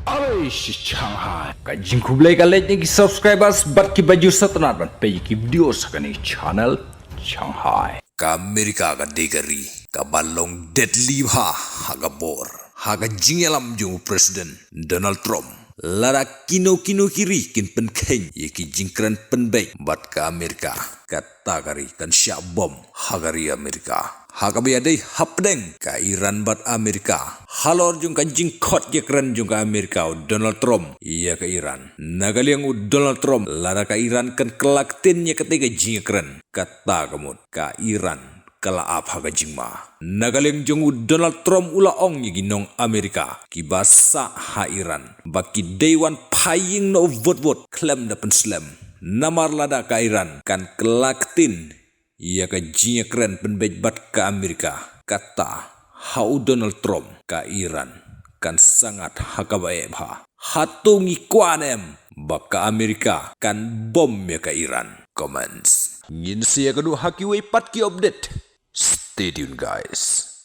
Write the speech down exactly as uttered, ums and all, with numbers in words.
Alai shi Shanghai. Ka jingkhublei ka leit na ki subscribers bad ki bajur satanat ban peit ki video sa kane channel Shanghai. Ka America ka dei ka ri kaba long deadly bha ha ka bor, ha ka jingïalam jong u President Donald Trump. Lada kino kino ki ri kin pynkheiñ ïa ki jingkren pynbeit bad ka America, kata ka ri kan shah bom ha ka ri America. Ha kaba ïadei hapdeng ka Iran bad America, halor jong ka jingkhot ïakren jong ka America u Donald Trump ïa ka Iran. Na ka liang u Donald Trump, lada ka Iran kan kylla ktien ïa katei ka jingïakren, kata ka mut ka Iran ka la ap ha ka jingma. Na ka liang jong u Donald Trump u la ong ïa ki nong America kiba sah ha Iran ba ki dei wan phai ïing noh vot vot khlem da pynslem. Namar lada ka Iran kan kylla ktien ïa ka jingïakren pynbeit bad ka America, kata ha u Donald Trump ka Iran kan sangat ha kaba eh bha. Hato ngi kwah ne em ba ka America kan bom ïa ka Iran? Comments. Ngin sa ïakynduh ha kiwei pat ki update. Stay tuned, guys.